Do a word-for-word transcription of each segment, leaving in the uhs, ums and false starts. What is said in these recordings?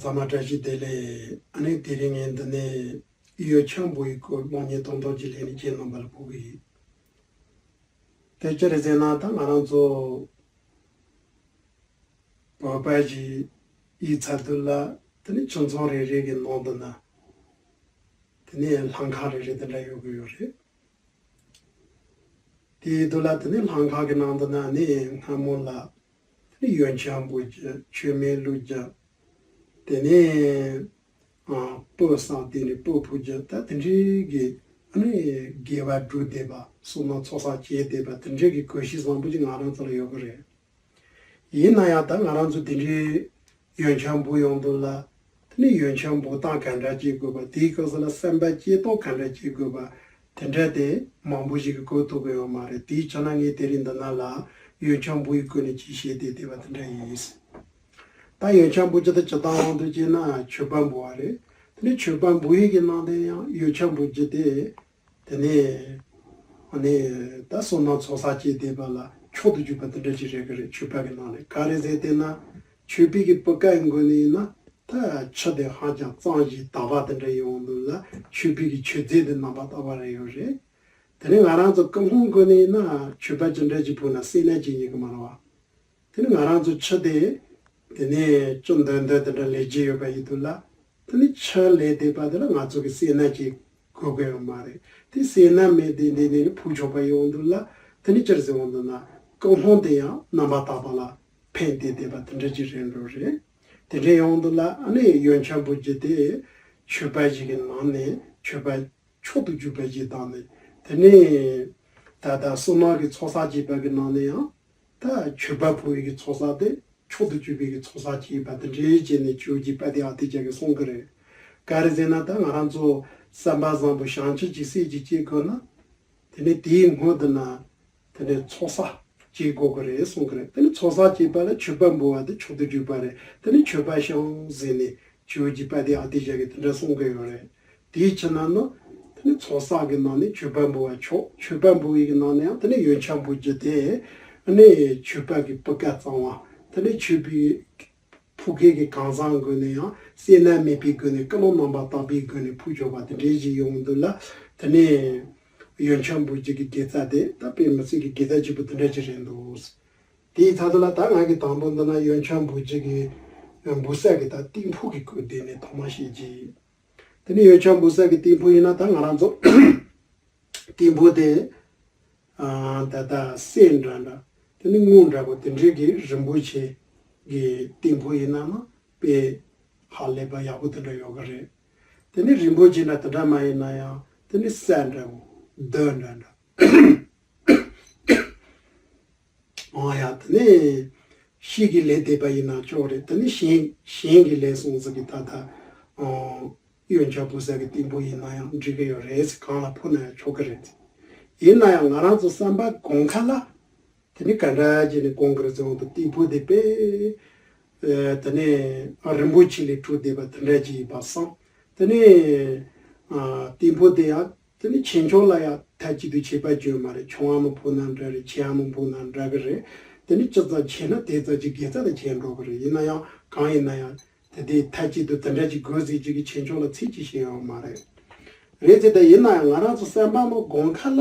ཚང་མ་བཀྲ་ཤིས་བདེ་ལེགས། ཨ་ནི་དེ་རིང་ངས་འདི་ནས་འོད་འཆར་འབུམ་པོའི་སྐོར་གློག་བརྙན་ཏོག་ཏོག་ཅིག་ལེན་ནས་ཁྱེད་རྣམ་པ་ལ་ཕུལ་གི་ཡིན། དེ་ཅི་རེད་ཟེར་ན། ད་ང་རང་ཚོ་བོད་པ་ཞིག་ཡིན་ཚར་དུས་ལ། དེ་ནས་ཁྱིམ་ཚང་རེ་རེ་གི་ནང་དུ་ན། དེ་ནས་ལྷ་ཁང་རེ་རེ་དེ་འདྲ་ཡོད་གི་ཡོད་རེད། དེའི་དུས་ལ་དེ་ནས་ལྷ་ཁང་གི་ནང་དུ་ན་ནི་སྔ་མོ་ལ་དེ་ནས་འོད་འཆར་འབུམ་རྒྱུ། མཆོད་མེ་བླུག་རྒྱུ། དེ་ནས་ཨ་སྤོས་བསངས། དེ་ནས་སྤོས་ཕུལ་རྒྱུ། ད་དེ་འདྲའི་གི་ཨ་ནི་དགེ་བ་སྒྲུབ་བསྡད་པ། བསོད་ནམས་ཚོགས་བསགས་བྱས་བསྡད་པ། དེ་འདྲའི་གི་གོམས་གཤིས་བཟང་པོ་ཅིག་ང་རང་ཚོ་ལ་ཡོད་གི་རེད། ཡིན་ན་ཡང་ད་ང་རང་ཚོ་དེ་འདྲའི་འོད་འཆར་འབུལ་ཡོང་དུས་ལ། དེ་ནས་འོད་འཆར་འབུལ་སྟངས་ག་འདྲ་བྱེད་དགོས་པ། དེའི་སྐབས་སུ་ལ་བསམ་པ་སྐྱེ་སྟངས་ག་འདྲ་བྱེད་དགོས་པ། དེ་འདྲ་དེ་མང་པོ་ཞིག་གིས་གོ་ཐུབ་ཀྱི་ཡོད་མ་རེད། དེའི་ཕྱིར་ན་ངས་དེ་རིང་འདི་ན་ལ་འོད་འཆར་འབུལ་ཡི་སྐོར་ནས་ཅིག་བཤད་བསྡད་བསྡད་པ་དེ་འདྲ་ཡིན། ད་འོད་འཆར་འབུལ་རྒྱུ་དེ་ཇི་ལྟར་འོང་དུས་ཅེ་ན་མཆོད་པ་འབུལ་བ་རེད། དེ་ནས་མཆོད་པ་འབུལ་ཡས་ཀྱི་ནང་དེ་ཡང་འོད་འཆར་འབུལ་རྒྱུ་དེ། དེ་ནས་ཨ་ནི་ད་བསོད་ནམས་ཚོགས་བསགས་བྱས་བསྡད་པ་ལ་མཆོག་ཏུ་གྱུར་པ་དེ་འདྲ་ཅིག་རེད་གི་རེད། མཆོད་པ་གི་ནང་ནས་ག་རེ་ཟེར་བལྟས་ན། མཆོད་པའི་གི་སྤུས་ཀ་ཡི་སྒོ་ནས་ཡིན་ན། ད་ཆུ་དེ་ཧ་ཅང་གཙང་ཞིང་དག་པ་དེ་འདྲ་ཡོང་དུས་ལ་མཆོད་པའི་གི་མཆོད་རྫས་དེ་རྣམ་པར་དག་པ་རེ་ཡོད་རེད། དེ་ནས་ང་རང་ཚོ་ཀུན་སློང་སྒོ་ནས་ཡིན་ན་མཆོད་པ་ཅི་འདྲ་ཅིག་ཕུལ་ན་སེར་སྣ་སྐྱེ་ཉེན་གི་མ་རེད་བ། དེ་ནི་ང་རང་ཚོ་ཆུ་དེ་དེ་ནས་ཅུང་འདོད་འདོད་དེ་འདྲ་ལས་ཀྱི་ཡོད་པ་ཡིན་དུས་ལ། དེ་ནི་ཆུ་ལས་དེ་བ་དེ་ལ་ང་ཚོ་གི་སེར་སྣ་ཅིག་དགོས་ཀྱི་ཡོད་མ་རེད། དེ་སེར་སྣ་མེད་དེ་འདི་ནས་ནི་ཕུལ་ཆོག་པ་ཡོང་དུས་ལ། དེ་ནི་ཅི་རེད་ཟེར་འོང་དུས་ན་ཀུན་སློང་དེ་ཡང་རྣམ་པར་དག་པ་ལ་ཕན་བདེ་བསྡད་པ་དེ་འདྲ་ཅིག་རེད་འགྲོ་རེད། དེ་འདྲ་ཡོང་དུས་ལ་ཨ་ནི་འོད་འཆར་འབུལ་རྒྱུ་དེ་མཆོད་པ་ཞིག་གི་ནང་ནས་མཆོད་པ་མཆོག་ཏུ་གྱུར་པ་ཞིག་དང་ནི། དེ་ནས་ད་ལྟ་བསོད་ནམས་ཀྱི་ཚོགས་བསགས་བྱས་པ་གི་ནང་ནས་ཡང་ད་མཆོད་པ་ཕུལ་བའི་གི་ཚོགས་བསགས་དེ་མཆོག་ཏུ་གྱུར་པའི་གི་ཚོགས་བསགས་ཅིག་ཡིན་པ་དེ་འདྲའི་བྱས་ནས་ཇོ་བོ་རྗེ་དཔལ་ལྡན་ཨ་ཏི་ཤ་གིས་གསུང་གི་རེད། ག་རེ་ཟེར་ན། ད་ང་རང་ཚོ་བསམ་པ་བཟང་པོ་བྱང་ཆུབ་ཀྱི་སེམས་ཅིག་སྐྱེ་དགོས་ན། དེ་ནས་དེའི་སྔོན་དུ་ན་དེ་ནས་ཚོགས་བསགས་བྱེད་དགོས་ཀྱི་རེད་གསུང་གི་རེད། དེ་ནས་ཚོགས་བསགས་བྱེད་པ་ལ་མཆོད་པ་འབུལ་བ་དེ་མཆོག་ཏུ་གྱུར་པ་རེད། དེ་ནས་མཆོད་པ་བཤམས་ཟེར་ནས་ཇོ་བོ་རྗེ་དཔལ་ལྡན་ཨ་ཏི་ཤ་གིས་དེ་འདྲ་གསུང་གི་ཡོད་རེད། དེའི་ཕྱིར་ན་ནི་དེ་ནི་ཚོགས་བསགས་ཀྱི་ནང་ནས་མཆོད་པ་འབུལ་བ་མཆོག་མཆོད་པ་འབུལ་བའི་གི་ནང་ནས་ཡང་དེ་ནི་འོད་འཆར་འབུལ་རྒྱུ་དེ། ཨ་ནི་མཆོད་པ་གི་སྤུས་ཀ་གཙང་བ། དེ་ནི་མཆོད་པའི་ཕུལ་མཁན་གྱི་གང་ཟག་སྒོ་ནས་ཡང་སེར་སྣ་མེད་པའི་སྒོ་ནས་ཀུན་སློང་རྣམ་པར་དག་པའི་སྒོ་ནས་ཕུལ་ཆོག་པ་དེ་འདྲའི་ཞིག་ཡོང་དུས་ལ། དེ་ནི་འོད་འཆར་འབུལ་རྒྱུ་གི་དགེ་རྩ་དེ་ད་དཔེ་མི་སྲིད་ཀྱི་དགེ་རྩ་ཆེན་པོ་དེ་འདྲ་ཅིག་རེད་འདུག་དེའི་ཚབ་ཏུ་ལ་ད་ང་གི་དང་པོ་འདི་ན་འོད་འཆར་འབུལ་རྒྱུ་གི་འབུལ་ས་གི་ད་ཏིང་ཕོ་གི་སྐོར་དེ་ནས་ཐོག་མ་བཤད་ཀྱི། དེ་ནས་འོད་འཆར་འབུལ་ས་གི་ཏིང་ཕོ་ཡིན་ན། ད་ང་རང་ཚོ་ཏིང་ཕོ་དེ་ཨ་ད་ལྟ་གསེར་འདྲ་འདྲ། དེ་ནི་དངུལ་འདྲ་པོ་དེ་འདྲའི་གི་རིན་པོ་ཆེ་གི་ཏིང་ཕོ་ཡིན་ན་ན་དཔེ་ཧ་ལས་པ་ཡག་པོ་དེ་འདྲ་ཡོད་གི་རེད། དེ་ནི་རིན་པོ་ཆེ་འདྲ་དེ་འདྲ་མ་ཡིན་ན་ཡང་དེ་ནི་གསེར་འདྲ་པོ་རྡོ་འདྲ་འདྲ། ཨང་ཡ། དེ་ནས་ཤེལ་གྱི་ལས་བསྡད་པ་ཡིན་ན་ཆོག་རེད། དེ་ནས་ཞིང་ཞིང་གི་ལས་སོང་ཟིག་གི་ད་ལྟ་ཨང་འོད་འཆར་འབུལ་ས་གི་ཏིང་ཕོ་ཡིན་ན་ཡང་འགྲིག་གི་ཡོད་རེད། གང་ལ་ཕུལ་ན་ཡང་ཆོག་གི་རེད། ཡིན་ན་ཡང་ང་རང་ཚོ་བསམ་པ་གོང་ཁ་ལ་དེ་ནས་ག་འདྲ་བྱས་ནས་གོང་གི་རེད་ཟེར་བ་དང་། ཏིང་ཕོ་དེ་དཔེ་ཨེ་དེ་ནས་རིན་པོ་ཆེ་ལས་གྲུབ་བསྡད་པ་དེ་འདྲ་ཅིག་ཡིན་པ་བསམ། དེ་ནས་ཨ་ཏིང་ཕོ་དེ་ཡང་དེ་ནི་ཆེ་ཆུང་ལ་ཡང་མཐའ་གཅིག་ཏུ་ཁྱད་པར་ཅིག་ཡོད་མ་རེད། ཆུང་བ་ནང་ཕུལ་ན་འདྲ་རེད། ཆེ་བ་ནང་ཕུལ་ན་འདྲ་གི་རེད། དེ་ནི་ཇི་ཙམ་ཆེ་ན་དེ་ཙམ་གྱི་དགེ་རྩ་དེ་ཆེ་འགྲོ་གི་རེད། ཡིན་ན་ཡང་གང་ཡིན་ན་ཡང་དེ་དེ་མཐའ་གཅིག་ཏུ་དེ་འདྲ་ཅིག་དགོས་ཟེར་རྒྱུ་གི་ཆེ་ཆུང་ལ་ཚད་ཅིག་བཤད་ཡོད་མ་རེད། རེད་དེ། ད་ཡིན་ན་ཡང་ང་རང་ཚོ་བསམ་པ་ནང་གོང་ཁ་ལ་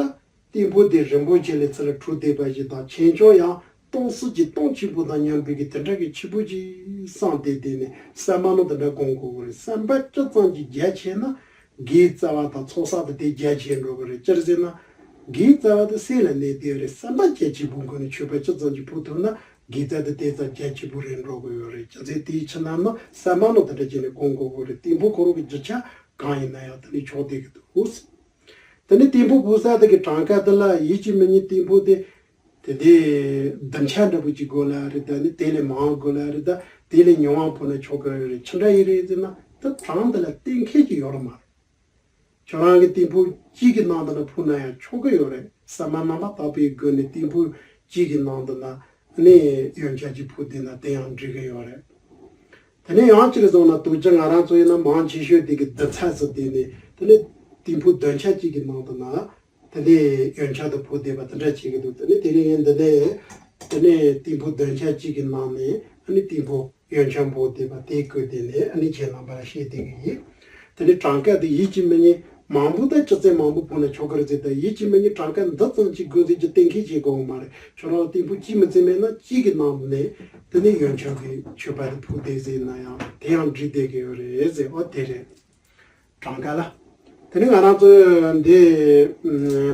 ཏིང་ཕོ་དེ་རིན་པོ་ཆེ་ལས་ཚུར་ལ་གྲུབ་བསྡད་པ་ཞིག་དང་། ཆེ་ཆུང་ཡང་སྟོང་གསུམ་གྱི་སྟོང་ཆེན་པོ་དང་མཉམ་པའི་གི་དེ་འདྲ་གི་ཆེ་པོ་ཅིག་བསམ་སྟེ། དེ་ནས་བསམ་པ་ནང་དེ་འདྲ་སྒོམ་དགོས་གི་རེད། བསམ་པ་ཅི་ཙམ་གྱིས་རྒྱ་ཆེ་ན་དགེ་རྩ་བ་དང་ཚོགས་བསགས་དེ་དེ་རྒྱ་ཆེ་འགྲོ་གི་རེད། ཅི་ཟེར་ན་དགེ་རྩ་བ་དེ་སེམས་ལ་གནས་བསྡད་རེད། བསམ་པ་རྒྱ་ཆེ་པོའི་སྒོ་ནས་མཆོད་པ་ཅི་ཙམ་གྱིས་ཕུལ་ཐུབ་ན་དགེ་རྩ་དེ་དེ་ཙམ་རྒྱ་ཆེ་པོ་རེད་འགྲོ་གི་ཡོད་རེད། ཅི་ཟེར་དེའི་ཕྱིར་ན་ནི་བསམ་པ་ནང་དེ་འདྲ་བྱས་ནས་སྒོམ་དགོས་གི་རེད། ཏིང་ཕོ་ཁོ་རང་གི་རྒྱུ་ཆ་གང་ཡིན་ན་ཡང་དེ་ནས་ཆོག་བསྡད་ཀྱི་འདུག་དེ་ནས་ཏིང་ཕོ་ཕུལ་ས་དེ་གི་གྲངས་ཀ་དེ་ལ་ཡིད་ཀྱི་མི་ཉན་ཏིང་ཕོ་དེ། དེ་དེ་བདུན་ཆ་འདྲ་པོ་ཅིག་དགོས་ལ་རེད། ད་ནི་དེ་ལས་མང་དགོས་ལ་རེད། ད་དེ་ལས་ཉུང་བ་ཕུལ་ན་ཆོག་གི་རེད། ཆི་འདྲ་ཡིན་རེད་ཟེར་ན། ད་གྲངས་དེ་ལ་གཏན་འཁེལ་གྱི་ཡོད་རེད་མ་རེད། ཁྱོད་རང་གི་ཏིང་ཕོ་གཅིག་གི་ནང་དུ་ན་ཕུལ་ན་ཡང་ཆོག་གི་ཡོད་རེད། བསམ་པ་རྣམ་པར་དག་པའི་སྒོ་ནས་ཏིང་ཕོ་གཅིག་གི་ནང་དུ་ན་ནི་འོད་འཆར་གཅིག་ཕུལ་བསྡད་ན་དེ་ཡང་འགྲིག་གི་ཡོད་རེད། དེ་ནས་ཡང་ཅི་རེད་ཟེར་ན། དུས་རྒྱུན་ང་རང་ཚོ་ཡིན་ན་མང་ཆེ་ཤོས་དེ་གི་བདུན་ཚར་ཙམ་བསྡད་ནས། དེ་ནས་ཏིང་ཕོ་བདུན་ཆ་གཅིག་གི་ནང་དུ་ན་དེ་ནས་འོད་འཆར་དེ་ཕུལ་བསྡད་པ་དེ་འདྲ་བྱེད་ཀྱི་འདུག་དེ་ནས་དེ་རིང་ངས་འདི་ནས་དེ་ནས་ཏིང་ཕོ་བདུན་ཆ་གཅིག་གི་ནང་ནས་ ཨ་ནི་ཏིང་ཕུ་ཡོན་ཆབ་འབུལ་བསྡད་པ་དེ་བཀོད་དེ་ནས་ཨ་ནི་ཁྱེད་རྣམ་པ་ལ་བཤད་བསྡད་ཀྱི་ཡིན། དེ་ནས་གྲངས་ཀ་དེ་ཡིད་ཀྱིས་མི་མཉེས་མང་པོ་དང་ཅི་ཚད་མང་པོ་ཕུལ་ན་ཆོག་གི་རེད་ཟེར། ད་ཡིད་ཀྱིས་མི་མཉེས་གྲངས་ཀ་འདི་ཙམ་ཅིག་དགོས་ཟེར་གྱི་གཏན་འཁེལ་བྱེད་དགོས་མ་རེད། ཁྱོད་རང་ཏིང་ཕུ་གཅིག་མི་ཚད་མེད་ན་གཅིག་གི་ནང་ནས་དེ་ནས་ཡོན་ཆབ་ཀྱི་མཆོད་པ་དེ་ཕུལ་བསྡད་ཟེར་ན་ཡང་དེ་ཡང་འགྲིག་བསྡད་ཀྱི་ཡོད་རེད་ཟེར། ཨོ་དེ་རེད། གྲངས་ཀ་ལ། དེ་ནས་ང་རང་ཚོ་འདི་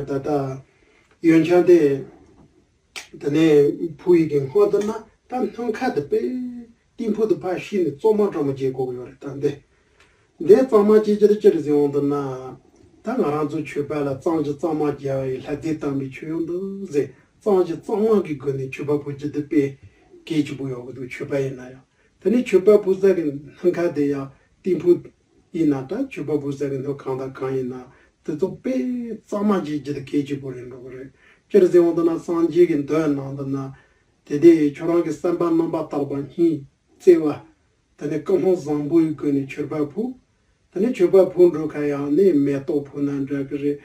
ད་ལྟ་ཡོན་ཆབ་དེ་དེ་ནས་ཕུལ་ཡི་གི་སྔོན་དུ་ན་ད་སྣུམ་ཁ་དེ་དཔེ་ཏིང་ཕུ་དེ་ཕར་བཤིག་ནས་གཙང་མ་འདྲ་མོ་བྱེད་དགོས་ཀྱི་ཡོད་རེད། ད་འདི་འདི་གཙང་མ་བྱེད་རྒྱུ་དེ་ཅི་རེད་ཟེར་ཡོང་དུ་ན། ད་ང་རང་ཚོ་མཆོད་པ་ལ་གཙང་ཞིང་གཙང་མ་རྒྱལ་བ་ཡི་ལྷ་རྫས་བཏང་བའི་མཆོད་ཡོན་འདུག་ཟེར། གཙང་ཞིང་གཙང་མ་གི་སྒོ་ནས་མཆོད་པ་ཕུལ་རྒྱུ་དེ་དཔེ་གལ་ཆེན་པོ་ཡོད་ཀྱི་འདུག་མཆོད་པ་ཡིན་ན་ཡང་། དེ་ནས་མཆོད་པ་ཕུལ་ས་གི་སྣུམ་ཁ་དེ་ཡང་ཏིང་ཕུ་ཡིན་ན་ད་མཆོད་པ་ཕུལ་ས་གི་སྣུམ་གང་དང་གང་ཡིན་ན་དེ་ཚོ་དཔེ་གཙང་མ་བྱེད་རྒྱུ་དེ་གལ་ཆེན་པོ་རེད་འགྲོ་གི་རེད། སྤྱིར་ཟེར་འོང་དུ་ན་སངས་རྒྱས་ཀྱི་མདོའི་ནང་དུ་ན་དེ་དེ་ཁྱོད་རང་གི་བསམ་པ་རྣམ་པར་དག་པ་སྙིང་བརྩེ་བ། དེ་ནས་ཀུན་སློང་བཟང་པོའི་སྒོ་ནས་མཆོད་པ་ཕུལ། དེ་ནས་མཆོད་པ་ཕུལ་འགྲོ་ཁ་ཡང་ནི་མེ་ཏོག་ཕུལ་ན་འདྲ་གི་རེད།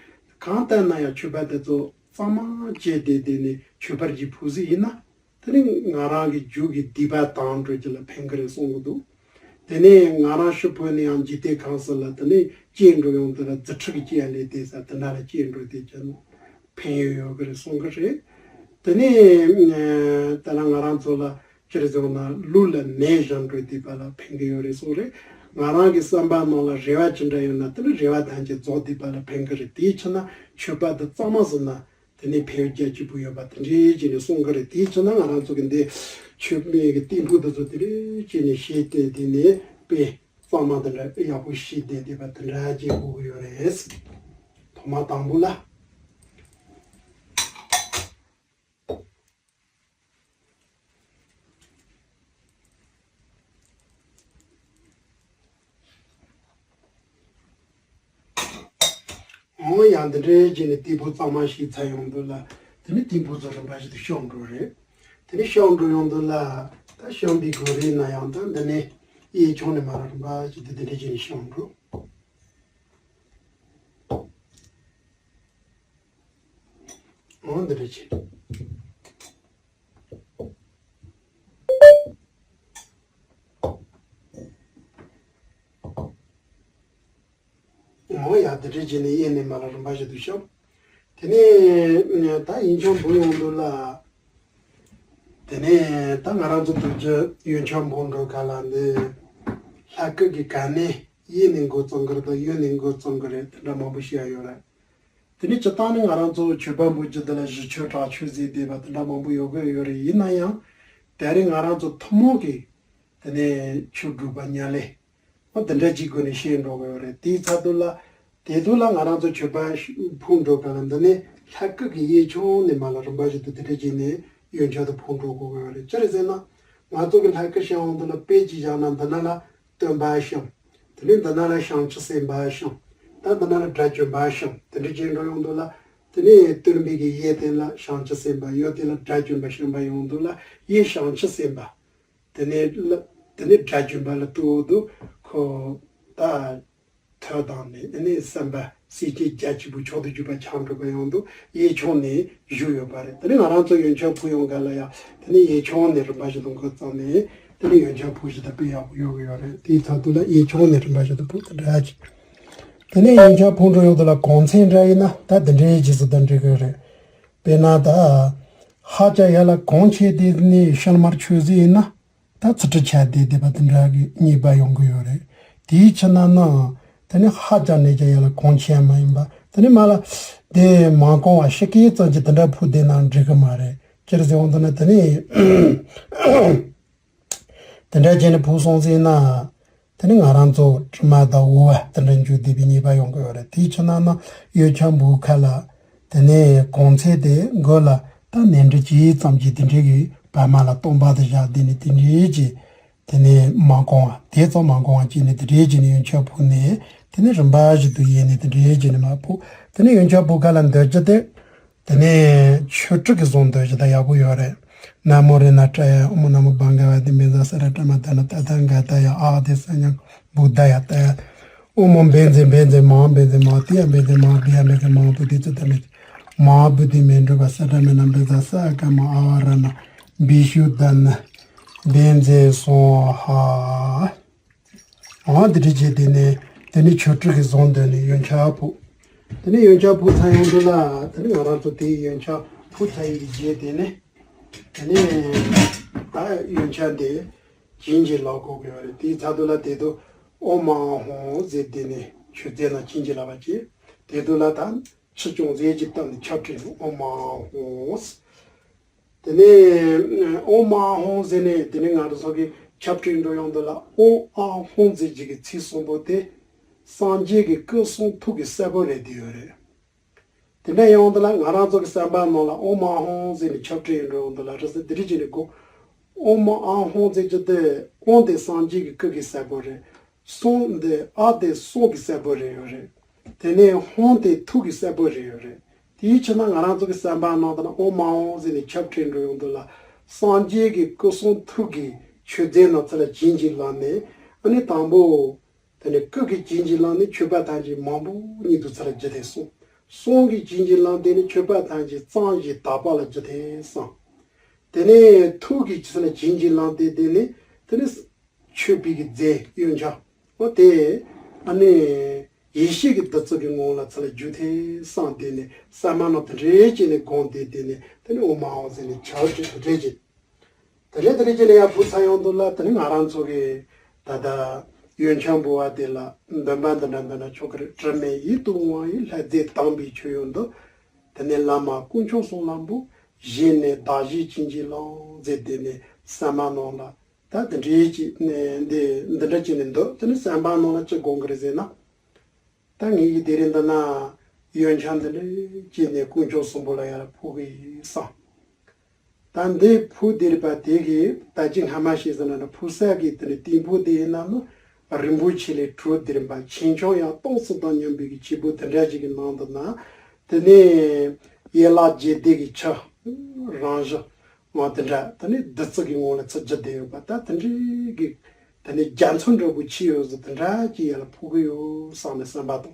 གང་ལྟར་ན་ཡང་མཆོད་པ་དེ་ཚོ་གཙང་མ་བྱས་ཏེ་དེ་ནས་མཆོད་པར་གྱི་ཕུལ་ཟིག་ཡིན་ན། དེ་ནི་ང་རང་གི་རྒྱུད་ཀྱི་སྡིག་པ་དག་འགྲོ་རྒྱུ་ལ་ཕན་གི་རེད་གསུང་གི་འདུག་དེ་ནས་ང་རང་ཤི་འཕོས་ནས་ཡང་འཇིག་རྟེན་གང་ཟག་ལ་དེ་ནས་སྐྱེས་འགྲོ་ཡོང་དུས་ལ་རྫུ་འཕྲུལ་གྱི་སྐྱེ་ཡ་ལས་དེ་ས་དེ་འདྲ་ལ་སྐྱེས་འགྲོ་དེ་ཅན་ནོ་ཕན་ཡོན་ཡོད་གི་རེད་གསུང་གི་རེད། དེ་ནས་ད་ལ་ང་རང་ཚོ་ལ་སྤྱིར་བཟུང་ན་ལུས་ལ་ནད་བཞག་འགྲོ་དུས་པ་ལ་ཕན་གི་ཡོད་རེད་གསུང་རེད། ང་རང་གི་བསམ་པ་ནང་ལ་རེ་བ་ཅི་འདྲ་ཡོད་ན་དེ་ནི་རེ་བ་ཐམས་ཅད་རྫོགས་དུས་པ་ལ་ཕན་གི་རེད། དེའི་ཕྱིར་ན་མཆོད་པ་དེ་གཙང་མ་བཟོས་ན། དེ་ནས་ཕལ་རྒྱ་ཆེ་པོ་ཡོད་པ་དེ་འདྲའི་བྱས་ནས་གསུང་གི་རེད། དེའི་ཕྱིར་ན་ང་རང་ཚོ་གི་འདི་མཆོད་མེ་གི་སྟེགས་བུ་དེ་ཚོ་དེ་འདྲའི་བྱས་ནས་བཤིག་སྟེ་དེ་ནས་དཔེ་གཙང་མ་དེ་འདྲ་ཡག་པོ་བཤིག་སྟེ་བསྡད་པ་དེ་འདྲ་བྱེད་དགོས་ཀྱི་ཡོད་རེད། ཐོག་མ་དང་པོ་ལ། འོ་ཡང་འདི་འདྲའི་བྱས་ནས་སྟེགས་བུ་གཙང་མ་བཤིག་ཚར་ཡོང་དུས་ལ། དེ་ནས་སྟེགས་བུ་ཚོ་རིམ་པ་བཞིན་དུ་བཤམས་འགྲོ་རེད། དེ་ནས་བཤམས་འགྲོ་ཡོང་དུས་ལ། ད་བཤམས་པའི་སྒོ་རའི་ནང་ཡང་ད་འདི་ནས་གཡས་ཕྱོགས་ནས་མར་རིམ་པ་བཞིན་དུ་འདི་འདྲའི་བྱས་ནས་བཤམས་འགྲོ། འོ་འདི་འདྲ་བྱས། འོ་ཡ་འདི་འདྲ་བྱས་ནས་གཡས་ནས་མར་ལ་རིམ་པ་བཞིན་དུ་བཤམས། དེ་ནས་ད་ཡོན་ཆབ་འབུལ་ཡོང་དུས་ལ། དེ་ནས་ད་ང་རང་ཚོ་རྡོ་རྗེ་ཡོན་ཆབ་འབུལ་འགྲོ་ག་ལ་འདི་ལྷ་སྐུ་གི་ག་ནས་གཡས་ནས་འགོ་བརྩམས་གི་རེད་དང་གཡོན་ནས་འགོ་བརྩམས་གི་རེད། དེ་འདྲ་མང་པོ་བཤད་ཡ་ཡོད་རེད། དེ་ནས་སྤྱིར་བཏང་ནི་ང་རང་ཚོ་མཆོད་པ་འབུལ་རྒྱུ་འདི་ལ་གཞི་མཆོད་དྲག་མཆོད་ཟེར་བསྡད་པ་དེ་འདྲ་མང་པོ་ཡོད་དགོས་ཡོད་རེད། ཡིན་ན་ཡང་དེ་རིང་ང་རང་ཚོ་ཐུན་མོང་གི་དེ་ནས་ཆོས་སྒྲུབ་པ་ཉམས་ལེན་འོ་དེ་འདྲ་གཅིག་སྒོ་ནས་བཤད་འགྲོ་གི་ཡོད་རེད། དེའི་ཚབ་ཏུ་ལ་དེ་དུས་ལ་ང་རང་ཚོ་མཆོད་པ་ཕུལ་འགྲོ་ག་ལ་འདི་ནས་ལྷ་སྐུ་གི་གཡས་ཕྱོགས་ནས་མར་ལ་རིམ་པ་བཞིན་དུ་དེ་འདྲ་བྱས་ནས་ཡོན་ཆབ་དེ་ཕུལ་འགྲོ་དགོས་ཀྱི་ཡོད་རེད། ཅི་རེད་ཟེར་ན་ང་ཚོ་གི་ལྷ་སྐུ་བཤམས་འོང་དུས་ལ་དཔེ་གཅིག་བཞག་ན་འདི་ན་ལ་སྟོན་པ་བཤམས། དེ་ནས་འདི་ན་ལ་བྱང་ཆུབ་སེམས་དཔའ་བཤམས། ད་འདི་ན་ལ་དགྲ་བཅོམ་པ་བཤམས། དེ་འདྲ་བྱས་འགྲོ་ཡོང་དུས་ལ། དེ་ནས་སྟོན་པའི་གི་གཡས་དེ་ལ་བྱང་ཆུབ་སེམས་དཔའ་གཡོན་དེ་ལ་དགྲ་བཅོམ་པ་བཤམས་པ་ཡོང་དུས་ལ་གཡས་བྱང་ཆུབ་སེམས་དཔའ། དེ་ནས་ལ་དེ་ནས་དགྲ་བཅོམ་པ་ལ་ལྟོས་དུས་ཁོ་ད་ཐོད་དང་ནི་དེ་ནས་སེམས་དཔའ་སེམས་ཅན་རྒྱ་ཆེན་པོ་མཆོག་ཏུ་གྱུར་པ་ཆགས་འགྲོ་གི་ཡོང་དུས་གཡས་ཕྱོགས་ནས་བཞུགས་ཡོད་པ་རེད། དེ་ནས་ང་རང་ཚོ་ཡོན་ཆབ་ཕུལ་ཡོང་ག་ལ་ཡང་དེ་ནས་གཡས་ཕྱོགས་ནས་རིམ་པ་བཞིན་དུ་འགོ་བརྩམས་ནས་དེ་ནས་ཡོན་ཆབ་ཕུལ་བཞིན་དུ་ཕུལ་ཡག་པོ་ཡོང་གི་ཡོད་རེད། དེའི་ཚབ་ཏུ་ལ་གཡས་ཕྱོགས་ནས་རིམ་པ་བཞིན་དུ་ཕུལ་དེ་འདྲ་ཅིག་དེ་ནས་ཡོན་ཆབ་ཕུལ་འགྲོ་ཡོང་དུས་ལ་གོང་ཚད་འདྲ་ཡིན་ན་ད་དེ་འདྲའི་རྗེས་སུ་ད་འགྲིག་གི་རེད། དཔེར་ན་ད་ཧ་ཅང་ཡར་ལ་གོང་ཆེ་དེ་ནས་ཤལ་མར་ཆོས་ཟིག་ཡིན་ན། ད་ཚི་ཁྲི་ཆ་དེ་དེ་པ་དེ་འདྲ་གི་རྙེད་པ་ཡོང་གི་ཡོད་རེད། དེའི་ཕྱིར་ན་ནི་དེ་ནི་ཧ་ཅང་ནས་ཀྱང་ཡར་ལ་གོང་ཆེ་མ་ཡིན་པ་དེ་ནི་མ་ལ་དེ་མ་གོང་བ་ཤི་ཀའི་ཙམ་གྱི་དེ་འདྲ་ཕུལ་བསྡད་ན་འགྲིག་གི་མ་རེད། སྤྱིར་ཟེར་འོང་དུས་ན་དེ་ནི་དེ་འདྲ་བྱས་ནས་ཕུལ་སོང་ཟིན་ན་དེ་ནི་ང་རང་ཚོ་དྲི་མ་དང་འོ་བ་དེ་འདྲ་འཇུག་བསྡད་པའི་ཉེས་པ་ཡོང་གི་ཡོད་རེད། དེའི་ཕྱིར་ན་ནི་ཡོན་ཆབ་འབུལ་ཁ་ལ། དེ་ནས་གོང་ཚད་དེ་མགོ་ལ་ད་ནས་འབྲུ་གཅིག་ཙམ་གྱི་དེ་འདྲའི་གི་པད་མ་ལ་སྟོང་པ་དེ་བཞག་དེ་ནས་དེ་འདྲའི་གི་དེ་ནས་མ་གོང་བ་དེ་ཙམ་མ་གོང་བ་བྱས་ནས་དེ་འདྲའི་གི་ནས་ཡོན་ཆབ་ཕུལ་ནས་དེ་ནས་རིམ་པ་བཞིན་དུ་ཡས་ནས་དེ་འདྲའི་གི་ནས་མར་ཕུལ། དེ་ནས་ཡོན་ཆབ་ཕུལ་ཁ་ལ་འདོད་རྒྱུ་དེ་དེ་ནས་ཆོས་དྲུག་གི་གཟུངས་འདོད་རྒྱུ་ད་ཡག་པོ་ཡོད་རེད། ན་མོ་རཏྣ་ཏྲ་ཡ། ཨོཾ་ན་མོ་བྷ་ག་ཝ་ཏེ། བཛྲ་ས་ཏྭ་པྲ་མ་དྷ་ན་ཏ་ཐཱ་ག་ཏཱ་ཡ། ཨཱ་ཏི་ས་ཉ་བུདྡྷཱ་ཡ། ཏཱ་ཡ། ཨོཾ་མ་བཛྲ་བཛྲ་མ་བཛྲ་མ་ཏཱ་ཡ་བཛྲ་མ་བྷཱ་ཡ་བཛྲ་མ་བོ་དྷི་ཙི་ཏ་མེ་ཏི། མ་བོ་དྷི་མེ་དྲོ་པ་ས་ཏྭ་མེ་ན། བཛྲ་ས་ཨ་ཀ་མ་ཨ་བ་ར་ཎ་བི་ཤུདྡྷ་ཎ། བན་ཛེ་སོང་ཧ། འོ་དེ་འདྲ་བྱས་དེ་ནས་དེ་ནས་ཆོས་ཁྲི་གི་བཟུང་དོན་ནས་ཡོན་ཆབ་ཕུལ། དེ་ནས་ཡོན་ཆབ་ཕུལ་ཚར་ཡོང་དུས་ལ་དེ་ནས་ང་རང་ཚོ་དེའི་ཡོན་ཆབ་ཕུལ་ཚར་ཡི་གི་རྗེས་དེ་ནས་དེ་ནས་ད་ཡོན་ཆབ་དེ་བྱིན་གྱིས་བརླབ་དགོས་ཀྱི་ཡོད་རེད། དེའི་ཚར་དུས་ལ་དེ་དུས་ཨོཾ་ཨཱཿ་ཧཱུྃ་ཟེར་དེ་ནས་མཆོད་རྫས་ནང་བྱིན་གྱིས་བརླབས་པ་བྱས། དེ་དུས་ལ་ད་ཆུ་ཅུང་ཟད་ཅིག་བཏབ་ནས་ཆབ་ཁྲིད་ཨོཾ་ཨཱཿཧཱུྃ། དེ་ནས་ཨོཾ་ཨཱཿཧཱུྃ་ཟེར་ནས་དེ་ནས་ང་རང་ཚོ་གི་ཆབ་ཁྲིད་འགྲོ་ཡོང་དུས་ལ་ཨོཾ་ཨཱཿཧཱུྃ་ཟེར་གྱི་གི་ཚིག་གསུམ་པོ་དེ་སངས་རྒྱས་ཀྱི་སྐུ་གསུང་ཐུགས་ཀྱི་སྲས་པོ་རེད་བསྡད་ཡོད་རེད། དེ་འདྲ་ཡོང་དུས་ལ་ང་རང་ཚོ་གི་བསམ་པ་ནང་ལ་ཨོཾ་ཨཱཿཧཱུྃ་ཟེར་ནས་ཆབ་ཁྲིད་འགྲོ་ཡོང་དུས་ལ་རེས་གཟའ་དེ་རིང་གཅིག་ནས་དགོངས། ཨོཾ་ཨཱཿཧཱུྃ་ཟེར་གྱི་དེ་ཨོཾ་དེ་སངས་རྒྱས་ཀྱི་སྐུ་གི་སྲས་པོ་རེད། སོང་འདི་ཨཱཿ་དེ་གསུང་གི་སྲས་པོ་རེད་ཡོད་རེད། དེ་ནས་ཧཱུྃ་དེ་ཐུགས་ཀྱི་སྲས་པོ་རེད་ཡོད་རེད། དེའི་ཕྱིར་ན་ང་རང་ཚོ་གི་བསམ་པ་ནང་དུ་ན་ཨོཾ་ཨཱཿཧཱུྃ་ཟེར་ནས་ཆབ་ཁྲིད་འགྲོ་ཡོང་དུས་ལ་སངས་རྒྱས་ཀྱི་སྐུ་གསུང་ཐུགས་ཀྱི་མཆོད་རྫས་རྣམས་ཚུར་ལ་བྱིན་གྱིས་བརླབས་ནས། ཨ་ནི་དང་པོ་དེ་ནས་སྐུ་གི་བྱིན་གྱིས་བརླབས་ནས་མཆོད་པ་ཐམས་ཅད་མང་པོ་ཉིད་དུ་ཚུར་ལ་བརྗོད་དེ་གསུངས། གསུང་གི་བྱིན་གྱིས་བརླབས་དེ་ནས་མཆོད་པ་ཐམས་ཅད་གཙང་ཞིང་དག་པ་ལ་བརྗོད་དེ་གསུངས། དེ་ནས་ཐུགས་ཀྱི་ཚུར་ལ་བྱིན་གྱིས་བརླབས་དེ་དེ་ནས་དེ་ནས་མཆོད་པའི་གི་རྫས་ཡོན་ཆབ་འོ་དེ་ཨ་ནི་ཡེ་ཤེས་ཀྱི་བདུད་རྩི་གི་ངང་ལ་ཚུར་ལ་བསྒྱུར་ཏེ་བསམ་དེ་ནས་བསམ་པ་ནང་དུ་འདྲེས་བྱས་ནས་དགོངས་ཏེ་དེ་ནས་དེ་ནས་ཨོཾ་ཨཱཿཧཱུྃ་ཟེར་ནས་ཆབ་ཁྲིད་དེ་འདྲས་བྱས། དེ་ནས་དེ་ནས་ཁྱེད་ནས་ཡར་ཕུལ་ཚར་ཡོང་དུས་ལ་དེ་ནས་ང་རང་ཚོ་གི་ད་ལྟ་ཡོན་ཆབ་འབུལ་བ་དེ་ལ་འདོན་པ་འདི་འདྲ་འདོན་ན་ཆོག་གི་རེད། དྲི་མེད་ཡིད་དུ་འོང་བའི་ལྷ་རྫས་དམ་པའི་མཆོད་ཡོན་དུ། དེ་ནས་བླ་མ་དཀོན་མཆོག་གསུམ་ལ་འབུལ། བཞེས་ནས་བདག་བཞེས་བྱིན་གྱིས་བརླབས་ཟེར་དེ་ནས་བསམ་པ་ནང་ལ། ད་འདི་འདྲའི་ཅིག་ནས་འདི་འདི་འདྲ་ཅིག་ནས་འདུག་དེ་ནི་བསམ་པ་ནང་ལ་ཅི་དགོངས་ཀྱི་རེད་ཟེར་ན། ད་ངེད་ཀྱི་དེ་རིང་འདི་ན་ཡོན་ཆབ་འདི་འདྲའི་ཅིག་ནས་དཀོན་མཆོག་གསུམ་པོ་ལ་ཡར་ཕུལ་གི་ཡིན་བསམ། ད་འདི་ཕུལ་དེ་རེད་པ། དེ་གི་ད་ཅི་སྔ་མ་ཞིག་ཟེར་ན་ཕུལ་ས་གི་དེ་ནི་ཏིང་ཕུ་དེ་ཡིན་ན་ནི་རིན་པོ་ཆེ་ལས་གྲུབ་དེ་རེད་པ། ཆེ་ཆུང་ཡང་སྟོང་གསུམ་དང་མཉམ་པའི་གི་བྱེད་པོ་དེ་འདྲ་ཅིག་གི་ནང་དུ་ན། དེ་ནས་ཡན་ལག་བརྒྱད་ལྡན་གྱི་ཆུ་རང་བཞིན། འོ་དེ་འདྲ་དེ་ནས་བདུད་རྩི་གི་ངང་ལ་ཚུར་བསྒྱུར་བསྡད་ཡོད་པ། ད་དེ་འདྲའི་གི་དེ་ནས་རྒྱ་མཚོ་འདྲ་པོ་ཆེ་ཡོད་ཟེར་དེ་འདྲ་ཅིག་ཡར་ལ་ཕུལ་གི་ཡོད་བསམ་ནས་བསམ་པ་དང་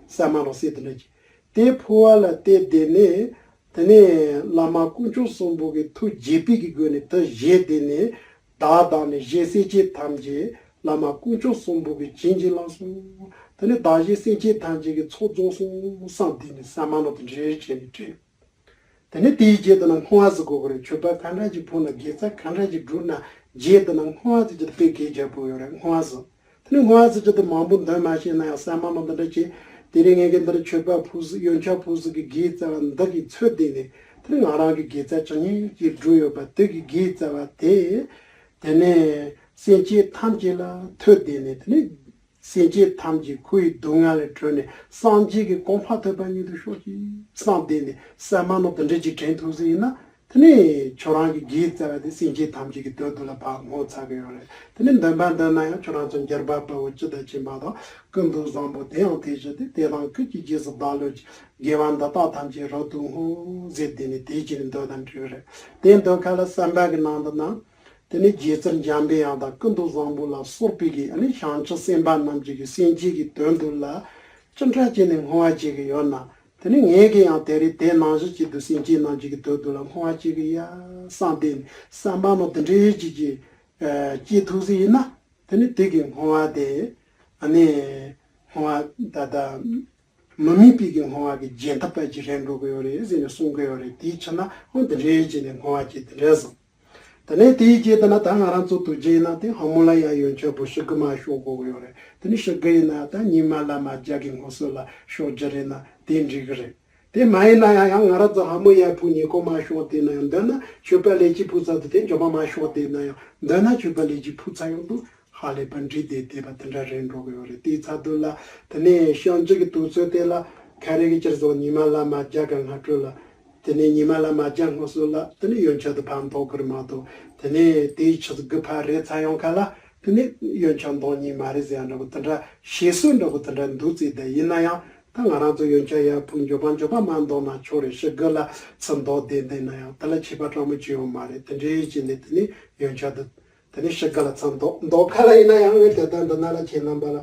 བསམ་མ་རོགས་སེ་དེ་འདྲ་ཅིག་དེ་ཕུལ་བ་ལ་བལྟས་དེ་ནས་དེ་ནས་བླ་མ་དཀོན་མཆོག་གསུམ་པོ་གི་ཐུགས་དགྱེས་པའི་གི་སྒོ་ནས་དེ་བཞེས་དེ་ནས་བདག་བདག་ནས་བཞེས་སེམས་ཅན་ཐམས་ཅད་བླ་མ་དཀོན་མཆོག་གསུམ་པོ་གི་བྱིན་གྱིས་བརླབས་སོང་། དེ་ནས་བདག་བཞེས་སེམས་ཅན་ཐམས་ཅད་ཀྱི་ཚོགས་རྫོགས་སོང་བསམ་དེ་ནས་བསམ་མ་རོགས་དེ་འདྲ་བྱས་ནས་དྲན། དེ་ནས་དེའི་རྗེས་དུ་ན་བསྔོ་བ་ཟེར་དགོས་ཀྱི་རེད། མཆོད་པ་ག་འདྲ་ཞིག་ཕུལ་ན། དགེ་རྩ་ག་འདྲ་ཞིག་བསྒྲུབས་ན། རྗེས་དུ་ན་བསྔོ་བ་ཟེར་རྒྱུ་དེ་དཔེ་གལ་ཆེན་པོ་ཡོད་རེད། བསྔོ་བ་ཟེར། དེ་ནས་བསྔོ་བ་ཟེར་རྒྱུ་དེ་མང་པོ་འདོན་མ་ཤེས་ན་ཡང་བསམ་པ་ནང་དེ་འདྲ་བྱས། དེ་རིང་ངས་ཀྱི་འདིར་མཆོད་པ་ཕུལ་ཟིག་ཡོན་ཆབ་ཕུལ་ཟིག་གི་དགེ་རྩ་བ་འདི་གི་ཚོད་དེ་ནས་དེ་ནས་ང་རང་གི་དགེ་རྩ་ཇི་སྙེད་ཅིག་བསྒྲུབས་ཡོད་པ་དེ་གི་དགེ་རྩ་བ་དེ། དེ་ནས་སེམས་ཅན་ཐམས་ཅད་ལ་ཐོད་དེ་ནས་དེ་ནས། སེམས་ཅན་ཐམས་ཅད་ཁོ་ཡི་སྡུག་བསྔལ་ལས་གྲོལ་ནས་སངས་རྒྱས་ཀྱི་གོ་འཕང་ཐོབ་པ་ཉིད་དུ་ཤོག་ཅིག་བསམ་དེ་ནས་བསམ་མ་ནང་དེ་འདྲ་ཅིག་དྲན་ཐུབ་ཟིན་ཡིན་ན། དེ་ནས་ཁྱོད་རང་གི་དགེ་རྩ་བ་དེ་སེམས་ཅན་ཐམས་ཅད་ཀྱི་དོན་དུ་ལ་ཕར་བསྔོ་ཚར་གི་ཡོད་རེད། དེ་ནས་འདོན་པ་འདོན་ན་ཡང་ཁྱོད་རང་ཚོ་འགྱུར་བ་དཔའ་བོ་སྤྱི་དང་ཁྱིམ་པ་དང་ཀུན་ཏུ་བཟང་པོ་དེ་ཡང་དེ་བཞིན་ཏེ། དེ་དང་ཀུན་གྱི་རྗེས་སུ་བདག་སློབ་ཅིང་། དགེ་བ་འདི་དག་ཐམས་ཅད་རབ་ཏུ་བསྔོ། ཟེར་དེ་ནས་དེ་ཅིག་ནས་འདོན་དང་འགྲིག་གི་རེད། དེ་འདོན་ཁ་ལ་བསམ་པ་གི་ནང་དུ་ན། དེ་ནས་རྗེ་བཙུན་འཇམ་པའི་དབྱངས་དང་ཀུན་ཏུ་བཟང་པོ་ལ་སོགས་པའི་གི་ཨ་ནི་བྱང་ཆུབ་སེམས་དཔའ་རྣམས་ཀྱི་གི་སེམས་ཅན་གྱི་དོན་དུ་ལ་ཅི་འདྲ་བྱས་ནས་བསྔོ་བ་བྱེད་ཀྱི་ཡོད་ན། དེ་ནས་ངས་ཀྱི་ཡང་དེ་རིང་དེ་ནང་བཞིན་གྱི་དུ་སེམས་ཅན་རྣམས་ཀྱི་གི་དོན་དུ་ལ་བསྔོ་བ་བྱེད་ཀྱི་ཡ་བསམ་སྟེ་བསམ་པ་ནང་དེ་འདྲའི་ཅིག་གི་སྐྱེས་ཐུབ་ཟིན་ཡིན་ན། དེ་ནས་དེ་གི་བསྔོ་བ་དེ་ཨ་ནི་བསྔོ་བ་ད་ལྟ། མི་དམིགས་པའི་གི་བསྔོ་བ་གི་རྒྱས་ཐབས་པ་ཅིག་རེད་འགྲོ་གི་ཡོད་རེད་ཟེར་ནས་གསུང་གི་ཡོད་རེད། དེའི་ཕྱིར་ན་འོ་འདི་འདྲའི་བྱས་ནས་བསྔོ་བ་ཅིག་དེ་འདྲ་གསུངས། དེ་ནས་དེའི་རྗེས་དེ་ན་ད་ང་རང་ཚོ་དུས་རྒྱུན་ཡིན་ན་དེ་ཧ་མོ་ལ་ཡ་ཡོན་ཆབ་པོ་ཕྱི་གི་མ་ཤོག་དགོས་གི་ཡོད་རེད། དེ་ནས་ཕྱི་གི་ཡིན་ན་ད་ཉི་མ་ལ་མ་རྒྱ་གི་སྔོ་སོ་ལ་ཤོག་རྒྱུ་རེད་ན་དེ་འགྲིག་གི་རེད། དེ་མ་ཡིན་ན་ཡང་ཡང་ང་རང་ཚོ་ཧ་མོ་ཡ་ཕུ་ཉི་གོ་མ་ཤོག་དེ་ན་ཡང་འདོན་ན་མཆོད་པ་ལས་ཀྱི་ཕུ་ཚ་དུ་དེ་འཇོག་མ་མ་ཤོག་དེ་ན་ཡང་འདོན་ན་མཆོད་པ་ལས་ཀྱི་ཕུ་ཚ་ཡོང་དུ། ཧ་ལས་པ་འདྲི་དེ་དེ་བ་དེ་འདྲ་རེད་འགྲོ་གི་ཡོད་རེད། དེའི་ཚ་དུ་ལ་དེ་ནས་ཤང་ཅི་གི་དུས་ཚོད་དེ་ལ་ཁ་རེ་གི་ཅིར་བཟོ་ཉི་མ་ལ་མ་རྒྱ་ག་སྔ་དྲོ་ལ་དེ་ནས་ཉི་མ་ལ་མ་རྒྱ་སྔོ་སོ་ལ་དེ་ནས་ཡོན་ཆབ་དུ་ཕར་འདོག་གི་རེད་མ་གཏོགས། དེ་ནས་དེའི་ཆུ་ཚོད་དགུ་ཕར་རེད་ཚ་ཡོང་ཁ་ལ་དེ་ནས་ཡོན་ཆབ་འདོག་ཉིན་མ་རེད་ཟེར་ཡ་འདྲ་པོ་དེ་འདྲ་ཞེ་སོ་འདྲ་པོ་དེ་འདྲ་འདུག་ཙིག་དེ་ཡིན་ན་ཡང་ད་ང་རང་ཚོ་ཡོན་ཆབ་ཡ་ཕུ་འཇོག་པ་འཇོག་པ་མ་འདོག་ན་ཆོག་རེད། ཕྱི་དགུ་ལ་ཚུར་འདོག་བསྡད་བསྡད་ན་ཡང་དེ་ལ་ཁྱད་པར་གྲངས་མོ་ཅི་ཡོང་མ་རེད། དེ་འདྲའི་བྱས་ནས་དེ་ནས་ཡོན་ཆབ་དུ། དེ་ནས་ཕྱི་དགུ་ལ་ཚུར་འདོག་འདོག་ཁ་ལ་ཡིན་ན་ཡང་ངས་དེ་ལྟར་འདི་ན་ལ་ཁྱེད་རྣམ་པ་ལ་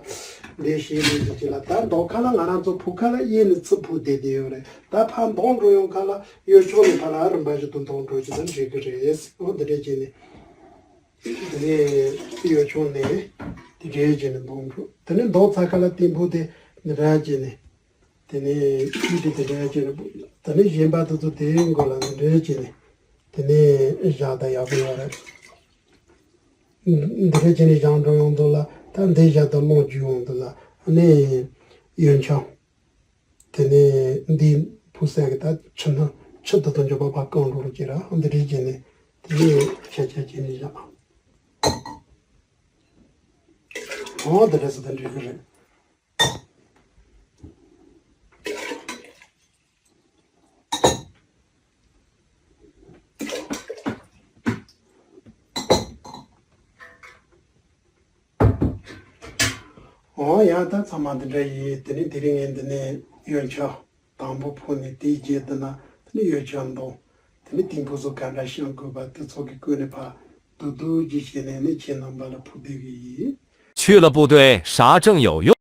འདི་ཞེས་ལས་ཀྱི་ཅི་ལ་ད་འདོག་ཁ་ལ་ང་རང་ཚོ་ཕུ་ཁ་ལ་གཡས་ནས་ཚུར་ཕུ་བསྡད་བསྡད་ཡོད་རེད། ད་ཕར་འདོག་འགྲོ་ཡོང་ཁ་ལ་གཡས་ཕྱོགས་ནས་ཕར་ལ་རིམ་པ་བཞིན་དུ་འདོག་འགྲོ་རྒྱུ་དང་འགྲིག་གི་རེད། འོ་འདི་འདྲས་བྱས་ནས་ དེ་ནས་ཡོ་ཆུང་ནས་དེ་འདྲའི་བྱས་ནས་འདོན་འགྲོ། དེ་ནས་འདོན་ཚར་ཁ་ལ་ཏིང་ཕུ་དེ་འདི་འདྲ་བྱས་ནས། དེ་ནས་ཨི་དེ་དེ་འདྲ་བྱས་ནས། དེ་ནས་གཞན་པ་དེ་ཚོ་དེའི་མགོ་ལ་འདི་འདྲ་བྱས་ནས། དེ་ནས་བཞག་ད་ཡག་པོ་ཡོད་རེད། འདི་འདྲ་བྱས་ནས་བཞག་འགྲོ་ཡོང་དུས་ལ། ད་འདི་བཞག་ད་རླུང་རྒྱུག་ཡོང་དུས་ལ། ཨ་ནི་ཡོན་ཆབ། དེ་ནས་འདི་ཕུག་ས་གི་ད་ཆུ་སྣ་ཆུ་དེ་དང་འཇོག་པ་ཕར་བཀང་འགྲོ་རུ་བྱེད་ར། འདི་འདྲ་བྱས་ནས། དེ་ནས་ཆ་ཆ་བྱས་ནས་བཞག། འོ་དེ་འདྲ་ཟེར་དེ་འགྲིག་གི་རེད། འོ་ཡང་ད་ཚང་མ་འདི་འདྲ་ཡིན། དེ་ནས་དེ་རིང་ངས་འདི་ནས་ཡོན་ཆབ་དང་པོ་ཕུག་ནས། དེའི་རྗེས་དེ་ན་དེ་ནས་ཡོན་ཆབ་འདོན། དེ་ནས་ཏིང་ཕུ་ཚོ་ག་འདྲ་བཤམས་དགོས་པ་དེ་ཚོ་གི་སྐོར་ནས་ཕར་བསྡུས་བསྡུས་ཅིག་བྱས་ནས་ནི་ཁྱེད་རྣམ་པ་ལ་ཕུལ་བསྡད་ཀྱི་ཡིན། 去了部队啥正有用？